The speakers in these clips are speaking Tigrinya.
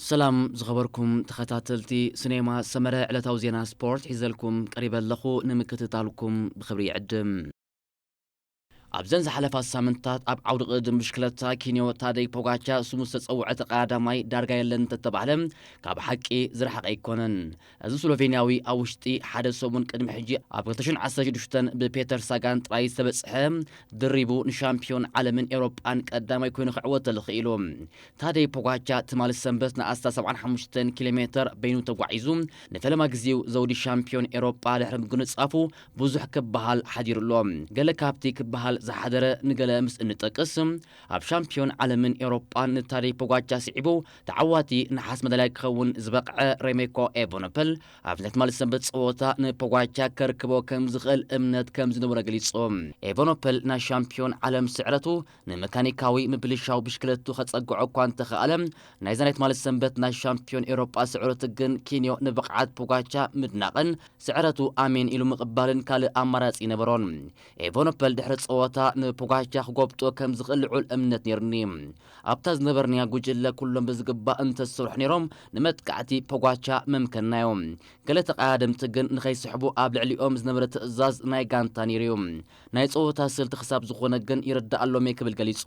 ሰላም ዝኸበርኩም ተኸታተልቲ ስኔማ ሰመረ፣ ዕለታዊ ዜና ስፖርት ሒዘልኩም ቀሪበ ኣለኹ። ንምክትታልኩም ብኽብሪ ይዕድም። ኣብዘን ዝሓለፋ ሳምንታት ኣብ ዓውዲ ቅድድም ብሽክለታ ኪንዮ ታደይ ፖጋቻ ስሙ ዝተጸውዐ ተቐዳዳማይ ዳርጋ የለን እንተተባህለ ካብ ሓቂ ዝረሓቐ ኣይኮነን። እዚ ስሎቬንያዊ ኣብ ውሽጢ ሓደ ሰሙን ቅድሚ ሕጂ ኣብ ክልተ ሽሕን ዓሰርተ ሽዱሽተን ብፔተር ሳጋን ጥራይ ዝተበጽሐ ድሪቡ ንሻምፒዮን ዓለምን ኤውሮጳን ቀዳማይ ኮይኑ ክዕወተሉ ክኢሉ። ታደይ ፖጋቻ ትማሊ ሰንበት ንኣስታት ሰብዓን ሓሙሽተን ኪሎ ሜተር በይኑ ተጓዒዙ ንፈለማ ግዜኡ ዘውዲ ሻምፒዮን ኤውሮጳ ድሕሪ ምግንጻፉ ብዙሕ ክበሃል ሓዲሩ ኣሎ። ገለ ካብቲ ክበሃል ዝሓደረ ንገለ ምስ እንጠቅስ፣ ኣብ ሻምፒዮን ዓለምን ኤውሮጳን ንታደይ ፖጋቻ ስዒቡ ተዓዋቲ ነሓስ መዳልያ ክኸውን ዝበቕዐ ሬሜኮ ኤቨኖፐል ኣብ ናይ ትማሊ ሰንበት ጸወታ ንፖጋቻ ከርክቦ ከም ዝኽእል እምነት ከም ዝነበሮ ገሊጹ። ኤቨኖፐል ናይ ሻምፒዮን ዓለም ስዕረቱ ንመካኒካዊ ምብልሻው ብሽክለቱ ከጸግዖ እኳ እንተኸኣለ፣ ናይዛ ናይ ትማሊ ሰንበት ናይ ሻምፒዮን ኤውሮጳ ስዕረቱ ግን ኪንዮ ንብቕዓት ፖጋቻ ምድናቕን ስዕረቱ ኣሜን ኢሉ ምቕባልን ካልእ ኣማራጺ ይነበሮን። ኤቨኖፐል ድሕሪ ጸወታ ንፖጋቻ ክጎብጦ ከም ዝኽእል ልዑል እምነት ነይሩኒ። ኣብታ ዝነበርናያ ጉጅለ ኩሎም ብዝግባእ እንተዝሰርሑ ነይሮም ንመጥቃዕቲ ፖጋቻ መምከንናዮም። ገለ ተቐዳደምቲ ግን ንኸይስሕቡ ኣብ ልዕሊኦም ዝነበረ ትእዛዝ ናይ ጋንታ ነይሩ እዩ። ናይ ጸወታ ስልቲ ክሳብ ዝኾነ ግን ይርዳኣሎም እየ ክብል ገሊጹ።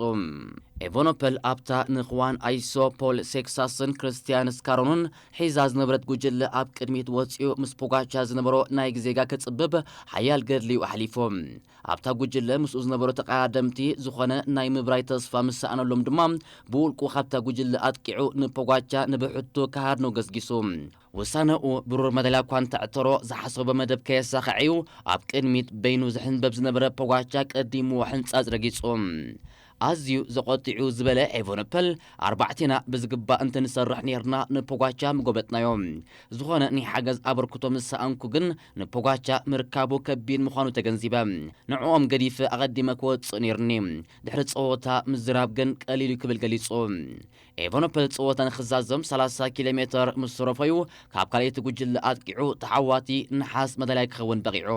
ኤቨኖፐል ኣብታ ንኽዋን ኣይሶ፣ ፖል ሴክሳስን ክርስቲያን ስካሮንን ሒዛ ዝነበረት ጉጅለ ኣብ ቅድሚት ወጺኡ ምስ ፖጋቻ ዝነበሮ ናይ ግዜጋ ክጽብብ ሓያል ገድሊ እዩ ኣሕሊፉ። ኣብታ ጉጅለ ምስኡ ዝነበሩ ተቐዳደምቲ ዝኾነ ናይ ምብራይ ተስፋ ምስ ሰኣነሎም ድማ ብውልቁ ካብታ ጉጅለ ኣጥቂዑ ንፖጋቻ ንብሕቱ ክሃድኖ ገስጊሱ። ውሳነኡ ብሩር መዳልያ እኳ እንተዕተሮ ዝሓሰቦ መደብ ከየሳኸዐ እዩ ኣብ ቅድሚት በይኑ ዝሕንበብ ዝነበረ ፖጋቻ ቀዲምዎ ሕንጻጽ ረጊጹ። ኣዝዩ ዘቖጢዑ ዝበለ ኤቨኖፐል ኣርባዕቴና ብዝግባእ እንትንሰርሕ ነይርና ንፖጋቻ ምጎበጥናዮ። ዝኾነ ናይ ሓገዝ ኣበርክቶ ምስ ሰኣንኩ ግን ንፖጋቻ ምርካቡ ከቢድ ምዃኑ ተገንዚበ። ንዕኦም ገዲፈ ኣቐዲመ ክወጽእ ነይርኒ። ድሕሪ ጸወታ ምዝራብ ግን ቀሊል እዩ ክብል ገሊጹ። ኤቨኖፐል ጸወታ ንኽዛዘም ሰላሳ ኪሎ ሜተር ምስ ተረፎ እዩ ካብ ካልኣይቲ ጉጅለ ኣጥቂዑ ተዓዋቲ ነሓስ መዳልያ ክኸውን በቒዑ።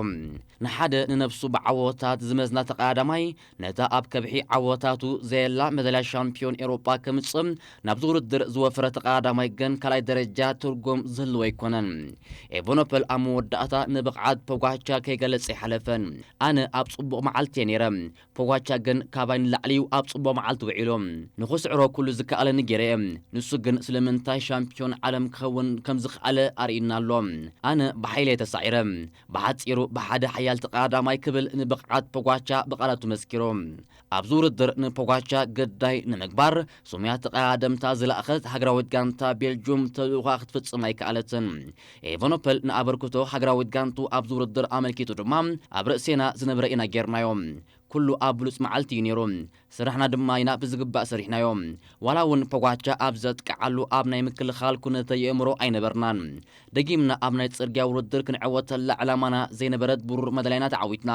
ንሓደ ንነብሱ ብዓወታት ዝመዝና ተቐዳዳማይ ነታ ኣብ ከብሒ ዓወታቱ ዘየላ መዳልያ ሻምፒዮን ኤውሮጳ ከምጽእ ናብዚ ውድድር ዝወፈረ ተቐዳዳማይ ግን ካልኣይ ደረጃ ትርጉም ዝህልዎ ኣይኮነን። ኤቨኖፐል ኣብ መወዳእታ ንብቕዓት ፖጋቻ ከይገለጸ ኣይሓለፈን። ኣነ ኣብ ጽቡቕ መዓልቲ እየ ነይረ። ፖጋቻ ግን ካባይ ንላዕሊ እዩ ኣብ ጽቡቕ መዓልቲ ውዒሉ። ንኽስዕሮ ኩሉ ዝከኣለኒ ገይረ እየ። ንሱ ግን ስለምንታይ ሻምፒዮን ዓለም ክኸውን ከም ዝኸኣለ ኣርእዩና ኣሎ። ኣነ ብሓይለ እየ ተሳዒረ። ብሓጺሩ ብሓደ ሓያል ተቐዳዳማይ ክብል ንብቕዓት ፖጋቻ ብቓላቱ መስኪሩ። ኣብዚ ውድድር ንፖጋቻ ግዳይ ንምግባር ሱሙያ ተቐዳደምታ ዝለኣኸት ሃገራዊት ጋንታ ቤልጁም ተልእኾኣ ክትፍጽም ኣይከኣለትን። ኤቨኖፐል ንኣበርክቶ ሃገራዊት ጋንቱ ኣብዚ ውድድር ኣመልኪቱ ድማ ኣብ ርእሴና ዝነበረ ኢና ጌርናዮ። ኩሉ ኣብ ብሉጽ መዓልቲ እዩ ነይሩ። ስራሕና ድማ ኢና ብዝግባእ ሰሪሕናዮ። ዋላ እውን ፖጋቻ ኣብ ዘጥቅዓሉ ኣብ ናይ ምክልኻል ኩነተ የእምሮ ኣይነበርናን። ደጊምና ኣብ ናይ ጽርግያ ውድድር ክንዕወተላ ዕላማና ዘይነበረት ብሩር መዳልያ ኢና ተዓዊትና።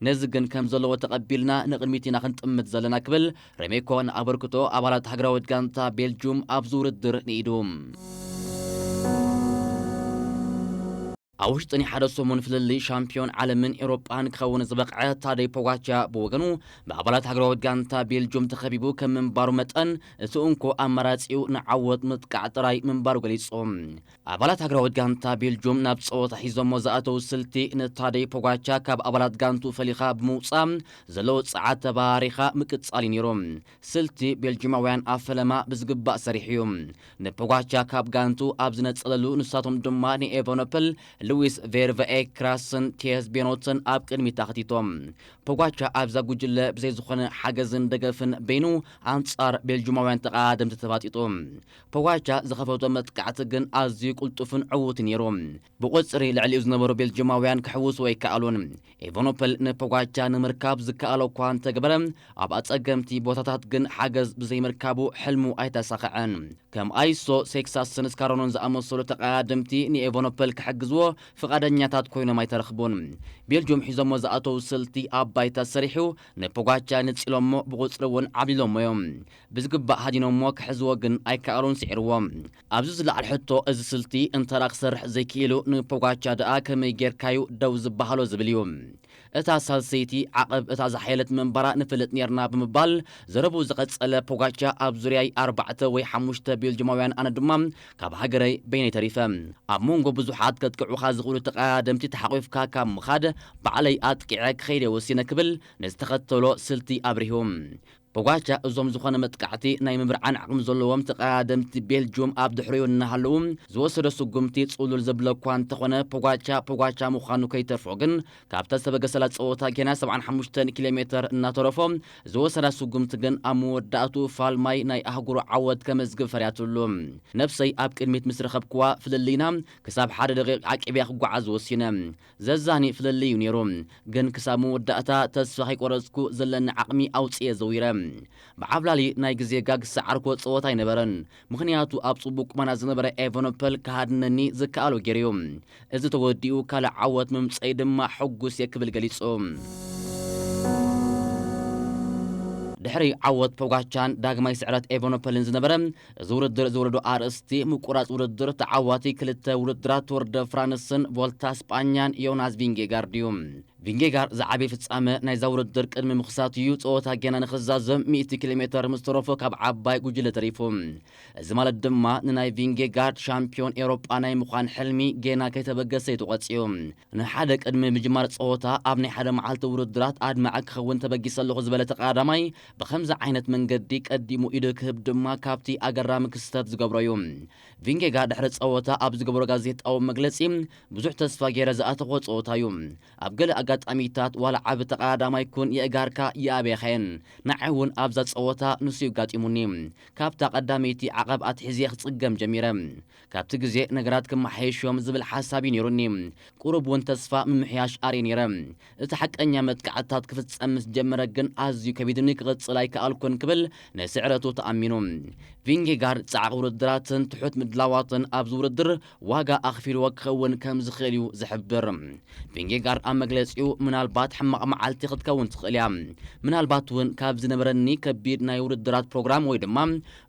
ነዚ ግን ከም ዘለዎ ተቐቢልና ንቕድሚት ኢና ክንጥምት ዘለና ክብል ሬሜኮ ንኣበርክቶ ኣባላት ሃገራዊት ጋንታ ቤልጁም ኣብዚ ውድድር ንኢዱ። ኣብ ውሽጢ ናይ ሓደ ሰሙን ፍልልይ ሻምፒዮን ዓለምን ኤውሮጳን ክኸውን ዝበቕዐ ታደይ ፖጋቻ ብወገኑ ብኣባላት ሃገራዊት ጋንታ ቤልጁም ተኸቢቡ ከም ምንባሩ መጠን እቲ እንኮ ኣማራጺኡ ንዓወት ምጥቃዕ ጥራይ ምንባሩ ገሊጹ። ኣባላት ሃገራዊት ጋንታ ቤልጁም ናብ ጸወታ ሒዞሞ ዝኣተው ስልቲ ንታደይ ፖጋቻ ካብ ኣባላት ጋንቱ ፈሊኻ ብምውጻእ ዘለዎ ጸዓት ተባሪኻ ምቅጻል እዩ ነይሩ። ስልቲ ቤልጂማውያን ኣብ ፈለማ ብዝግባእ ሰሪሑ እዩ። ንፖጋቻ ካብ ጋንቱ ኣብ ዝነጸለሉ ንሳቶም ድማ ንኤቨኖፐል፣ ሉዊስ ቬርቨኤ፣ ክራስን ቲየስ ቤኖትን ኣብ ቅድሚት ኣኽቲቶም። ፖጋቻ ኣብዛ ጉጅለ ብዘይ ዝኾነ ሓገዝን ደገፍን በይኑ ኣንጻር ቤልጂማውያን ተቓደምቲ ተፋጢጡ። ፖጋቻ ዝኸፈቶ መጥቃዕቲ ግን ኣዝዩ ቅልጡፍን ዕዉትን ነይሩ። ብቁጽሪ ልዕሊኡ ዝነበሩ ቤልጂማውያን ክሕውስዎ ኣይከኣሉን። ኤቨኖፐል ንፖጋቻ ንምርካብ ዝከኣሎ እኳ እንተገበረ፣ ኣብ ኣጸገምቲ ቦታታት ግን ሓገዝ ብዘይምርካቡ ሕልሙ ኣይተሳኸዐን። ከም ኣይሶ ሴክሳስን ስካሮኖን ዝኣመሰሉ ተቐዳደምቲ ንኤቨኖፐል ክሕግዝዎ ፍቓደኛታት ኮይኖም ኣይተረኽቡን። ቤልጁም ሒዞሞ ዝኣተው ስልቲ ኣብ ባይታ ሰሪሑ ንፖጋቻ ንጺሎሞ ብቑጽሪ እውን ዓብሊሎሞ እዮም። ብዝግባእ ሃዲኖሞ ክሕዝዎ ግን ኣይከኣሉን፣ ስዒርዎም። ኣብዚ ዝለዓል ሕቶ፣ እዚ ስልቲ እንተ ደኣ ክሰርሕ ዘይክኢሉ ንፖጋቻ ደኣ ከመይ ጌርካዩ ደው ዝበሃሎ ዝብል እዩ። እታ ሳልሰይቲ ዓቐብ እታ ዝሓየለት ምንባራ ንፈልጥ ኔርና ብምባል ዘረቡ ዝቐጸለ ፖጋቻ ኣብ ዙርያይ ኣርባዕተ ወይ ሓሙሽተ ቤልጅማውያን ኣነ ድማ ካብ ሃገረይ በይነይ ተሪፈ። ኣብ መንጎ ብዙሓት ከጥቅዑኻ ዝኽእሉ ተቐዳደምቲ ተሓቒፍካ ካብ ምኻድ ባዕለይ ኣጥቂዐ ክኸይደ ወሲነ ክብል ንዝተኸተሎ ስልቲ ኣብሪሁ። ፖጋቻ እዞም ዝኾነ መጥቃዕቲ ናይ ምብርዓን ዓቕሚ ዘለዎም ተቐዳደምቲ ቤልጁም ኣብ ድሕሪኡ እናሃለዉ ዝወሰዶ ስጉምቲ ጽሉል ዘብለ እኳ እንተኾነ፣ ፖጋቻ ፖጋቻ ምዃኑ ከይተርፎ ግን ካብታ ዝተበገሰላ ጸወታ ጌና ሰብዓን ሓሙሽተን ኪሎ ሜተር እናተረፎ ዝወሰዳ ስጉምቲ ግን ኣብ መወዳእቱ ፋልማይ ናይ ኣህጉሩ ዓወት ከመዝግብ ፈርያትሉ። ነብሰይ ኣብ ቅድሚት ምስ ረኸብክዋ ፍልልይና ክሳብ ሓደ ደቂቕ ዓቂብያ ክጓዓዝ ወሲነ። ዘዛኒ ፍልልይ እዩ ነይሩ፣ ግን ክሳብ መወዳእታ ተስፋ ከይቆረጽኩ ዘለኒ ዓቕሚ ኣውጽኤ ዘዊረ። ብዓብላሊ ናይ ግዜ ጋግ ዝሰዓርክዎ ጸወታ ኣይነበረን፣ ምኽንያቱ ኣብ ጽቡቕ ቁመና ዝነበረ ኤቨኖፐል ክሃድነኒ ዝከኣሎ ገይሩ'ዩ። እዚ ተወዲኡ ካልእ ዓወት ምምጸይ ድማ ሕጉስ እየ ክብል ገሊጹ። ድሕሪ ዓወት ፖጋቻን ዳግማይ ስዕረት ኤቨኖፐልን ዝነበረ እዚ ውድድር ዝወለዶ ኣርእስቲ ምቁራጽ ውድድር ተዓዋቲ ክልተ ውድድራት ቱር ደ ፍራንስን ቮልታ ስጳኛን ዮናስ ቪንጌጋርድ እዩ። ቪንጌጋርድ ዝዓበየ ፍጻመ ናይዛ ውድድር ቅድሚ ምኽሳት እዩ። ጸወታ ጌና ንኽዛዘም ሚእቲ ኪሎ ሜተር ምስ ተረፎ ካብ ዓባይ ጉጅለ ተሪፉ። እዚ ማለት ድማ ንናይ ቪንጌጋርድ ሻምፒዮን ኤውሮጳ ናይ ምዃን ሕልሚ ጌና ከይተበገሰ እዩ ተቖጺኡ። ንሓደ ቅድሚ ምጅማር ጸወታ ኣብ ናይ ሓደ መዓልቲ ውድድራት ኣድማዒ ክኸውን ተበጊሰ ኣለኹ ዝበለ ተቐዳዳማይ፣ ብኸምዚ ዓይነት መንገዲ ቀዲሙ ኢዱ ክህብ ድማ ካብቲ ኣገራሚ ክስተት ዝገብሮ እዩ። ቪንጌጋ ድሕሪ ጸወታ ኣብ ዝገበሮ ጋዜጣዊ መግለጺ፣ ብዙሕ ተስፋ ገይረ ዝኣተኹዎ ጸወታ እዩ። ኣብ ገለ ኣጋጣሚታት ዋላ ዓቢ ተቐዳዳማይ ኩን የእጋርካ ይኣብያኻየን። ንዓይ እውን ኣብዛ ጸወታ ንሱ እዩ ኣጋጢሙኒ። ካብታ ቀዳመይቲ ዓቐብ ኣትሒዘ ክጽገም ጀሚረ። ካብቲ ግዜ ነገራት ክመሓየሽ እዮም ዝብል ሓሳብ እዩ ነይሩኒ። ቁሩብ እውን ተስፋ ምምሕያሽ ኣርየ ነይረ። እቲ ሓቀኛ መጥቃዕትታት ክፍጸም ምስ ጀመረ ግን ኣዝዩ ከቢዱኒ፣ ክቕጽል ኣይከኣልኩን ክብል ንስዕረቱ ተኣሚኑ። ቪንጌጋርድ ጻዕቂ ውድድራትን ትሑት ምድላዋትን ኣብዚ ውድድር ዋጋ ኣኽፊልዎ ክኸውን ከም ዝኽእል እዩ ዝሕብር። ቪንጌጋርድ ኣብ መግለጺኡ ምናልባት ሕማቕ መዓልቲ ክትከውን ትኽእል እያ፣ ምናልባት እውን ካብ ዝነበረኒ ከቢድ ናይ ውድድራት ፕሮግራም ወይ ድማ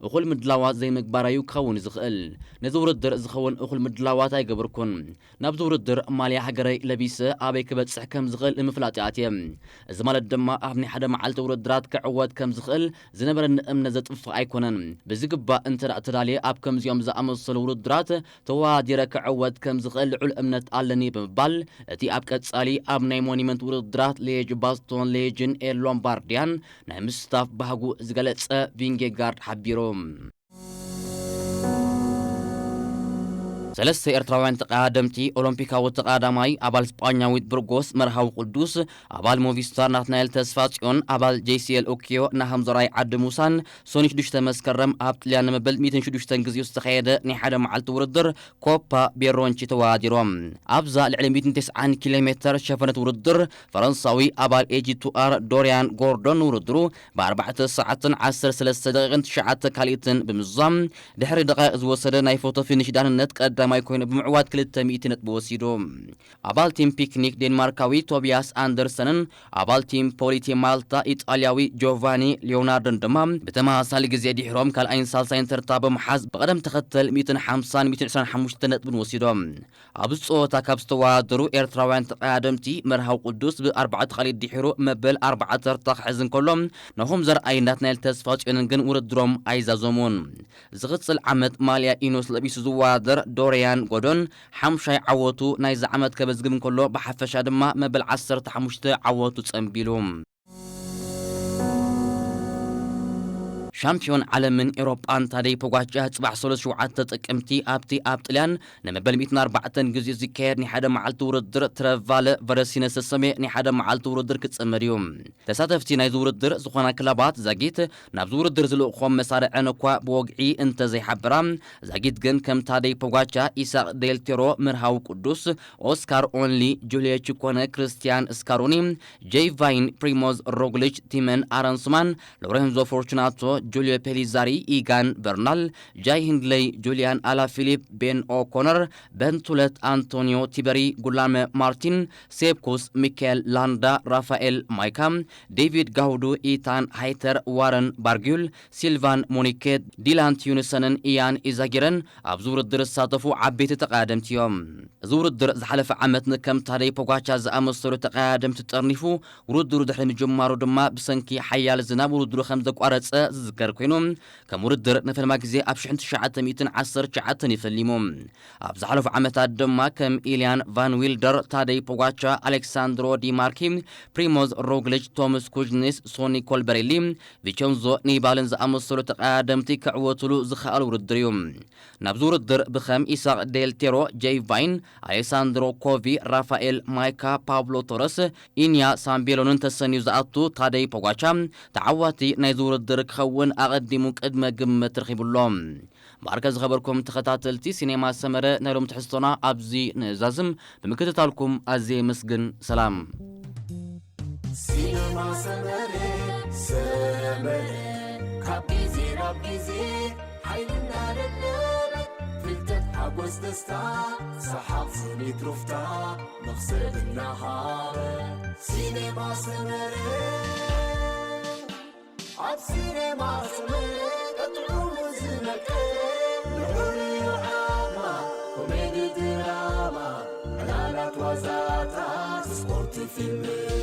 እኹል ምድላዋት ዘይምግባረይ እዩ ክኸውን ዝኽእል። ነዚ ውድድር ዝኸውን እኹል ምድላዋት ኣይገበርኩን። ናብዚ ውድድር ማልያ ሃገረይ ለቢሰ ኣበይ ክበጽሕ ከም ዝኽእል ንምፍላጥ እየ ኣትየ። እዚ ማለት ድማ ኣብ ናይ ሓደ መዓልቲ ውድድራት ክዕወት ከም ዝኽእል ዝነበረኒ እምነት ዘጥፍእ ኣይኮነን። ብዝግባእ እንተ ደኣ ተዳልየ ኣብ ከምዚኦም ዝኣመሰሉ ውድድራት ተወዳዲረ ክዕወት ከም ዝኽእል ልዑል እምነት ኣለኒ ብምባል እቲ ኣብ ቀጻሊ ኣብ ናይ ሞኒመንት ውድድራት ሌጅ ባስቶን ሌጅን ኤ ሎምባርዲያን ናይ ምስታፍ ባህጉ ዝገለጸ ቪንጌጋርድ ሓቢሩ። ሰለስተ ኤርትራውያን ተቐዳደምቲ ኦሎምፒካዊ ተቐዳማይ ኣባል ስጳኛዊት ብርጎስ መርሃዊ ቅዱስ፣ ኣባል ሞቪስታር ናትናኤል ተስፋጽዮን፣ ኣባል ጄሲኤል ኡኪዮ ናህም ዘርኣይ ዓዲ ሙሳን ሶኒ ሽዱሽተ መስከረም ኣብ ጥልያን ንመበል ሚእትን ሽዱሽተን ግዜኡ ዝተኻየደ ናይ ሓደ መዓልቲ ውድድር ኮፓ ቤሮንቺ ተወዳዲሮም። ኣብዛ ልዕሊ ሚእትን ተስዓን ኪሎ ሜተር ሸፈነት ውድድር ፈረንሳዊ ኣባል ኤጂ ቱ ኣር ዶርያን ጎርዶን ንውድድሩ ብኣርባዕተ ሰዓትን ዓሰርተ ሰለስተ ደቂቕን ትሽዓተ ካልኢትን ብምዝዛም ድሕሪ ደቂቕ ዝወሰደ ናይ ፎቶ ፊኒሽ ዳንነት ቀዳማይ ኮይኑ ብምዕዋት ክልተ ሚእቲ ነጥቢ ወሲዱ። ኣባል ቲም ፒክኒክ ዴንማርካዊ ቶቢያስ ኣንደርሰንን ኣባል ቲም ፖሊቲ ማልታ ኢጣልያዊ ጆቫኒ ሊዮናርዶን ድማ ብተመሳሳሊ ግዜ ድሕሮም ካልኣይን ሳልሳይን ተርታ ብምሓዝ ብቐደም ተኸተል ሚእትን ሓምሳን ሚእትን ዕስራን ሓሙሽተ ነጥብን ወሲዶም። ኣብዚ ጸወታ ካብ ዝተወዳደሩ ኤርትራውያን ተቐዳደምቲ መርሃዊ ቅዱስ ብኣርባዕተ ካልኢት ድሒሩ መበል ኣርባዕተ ተርታ ክሕዝ እንከሎ፣ ናሆም ዘርኣይ ናትናኤል ተስፋጽዮንን ግን ውድድሮም ኣይዛዘሙን። ዝቕጽል ዓመት ማልያ ኢኖስ ለቢሱ ዝወዳደር ዶርያን ጎዶን ሓምሻይ ዓወቱ ናይዚ ዓመት ከመዝግብ እንከሎ፣ ብሓፈሻ ድማ መበል ዓሰርተ ሓሙሽተ ዓወቱ ጸንቢሉ። ሻምፒዮን ዓለምን ኤውሮጳን ታደይ ፖጋቻ ጽባሕ ሰሉስ ሸውዓተ ጥቅምቲ ኣብቲ ኣብ ጥልያን ንመበል ሚእትን ኣርባዕተን ግዜ ዝካየድ ናይ ሓደ መዓልቲ ውድድር ትረቫለ ቨረሲነ ዝተሰምየ ናይ ሓደ መዓልቲ ውድድር ክጽመድ እዩ። ተሳተፍቲ ናይዚ ውድድር ዝኾና ክለባት ዛጊት ናብዚ ውድድር ዝልእኾም መሳርዐን እኳ ብወግዒ እንተዘይሓበራ፣ ዛጊት ግን ከም ታደይ ፖጋቻ፣ ኢሳቕ ዴልቴሮ፣ መርሃዊ ቅዱስ፣ ኦስካር ኦንሊ፣ ጁልዮ ቺኮነ፣ ክርስቲያን ስካሮኒ፣ ጄይ ቫይን፣ ፕሪሞዝ ሮግሊች፣ ቲመን ኣረንስማን፣ ሎሬንዞ ፎርቹናቶ፣ ጁልዮ ፔሊዛሪ፣ ኢጋን በርናል፣ ጃይ ሂንድለይ፣ ጁልያን ኣላፊሊፕ፣ ቤን ኦኮነር፣ በንቱለት፣ ኣንቶኒዮ ቲበሪ፣ ጉላመ ማርቲን፣ ሴፕኩስ፣ ሚካኤል ላንዳ፣ ራፋኤል ማይካ፣ ዴቪድ ጋውዱ፣ ኢታን ሃይተር፣ ዋረን ባርጊዩል፣ ሲልቫን ሞኒኬት፣ ዲላን ቲዩንሰንን ኢያን ኢዛጊረን ኣብዚ ውድድር ዝሳተፉ ዓበይቲ ተቐዳደምቲ እዮም። እዚ ውድድር ዝሓለፈ ዓመት ንከም ታደይ ፖጋቻ ዝኣመሰሉ ተቐዳደምቲ ጠርኒፉ፣ ውድድሩ ድሕሪ ምጅማሩ ድማ ብሰንኪ ሓያል ዝናብ ውድድሩ ከም ዘቋረጸ ዝዝከር ገር ኮይኑ ከም ውድድር ንፈልማ ግዜ ኣብ ሽሕን ትሽዓተ ሚእትን ዓሰርተ ትሽዓተን ይፈሊሙ። ኣብ ዝሓለፉ ዓመታት ድማ ከም ኢልያን ቫን ዊልደር፣ ታደይ ፖጋቻ፣ ኣሌክሳንድሮ ዲማርኪ፣ ፕሪሞዝ ሮግሊች፣ ቶምስ ኩጅኒስ፣ ሶኒ ኮልበሬሊ፣ ቪቸንዞ ኒባልን ዝኣመሰሉ ተቐዳደምቲ ክዕወትሉ ዝኸኣል ውድድር እዩ። ናብዚ ውድድር ብኸም ኢሳቅ ዴል ቴሮ፣ ጄይ ቫይን፣ ኣሌሳንድሮ ኮቪ፣ ራፋኤል ማይካ፣ ፓብሎ ቶረስ፣ ኢንያ ሳምቤሎንን ተሰንዩ ዝኣቱ ታደይ ፖጋቻ ተዓዋቲ ናይዚ ውድድር ክኸውን ኣቐዲሙ ቅድመ ግምት ረኺቡሎ። ማርከ ዝኸበርኩም ተኸታተልቲ ሲኔማ ሰመረ፣ ናይ ሎም ትሕዝቶና ኣብዚ ንዛዝም። ብምክትታልኩም ኣዝየ የመስግን። ሰላም። ሲነማ ሰመረ ሰመረ ካብ ግዜ ናብ ግዜ ሓይልና ደለበ ፍልጠት ሓጎስ ደስታ ሰሓቕ ስኒት ሩፍታ መኽሰብ እናሃበ ሲነማ ሰመረ ኣብ ሲነማ ሰመረ ቀጥዑ ዝነቀ ልዑል ዓማ ኮሜዲ ድራማ ዕላላት ዋዛታት ስፖርት ፊልም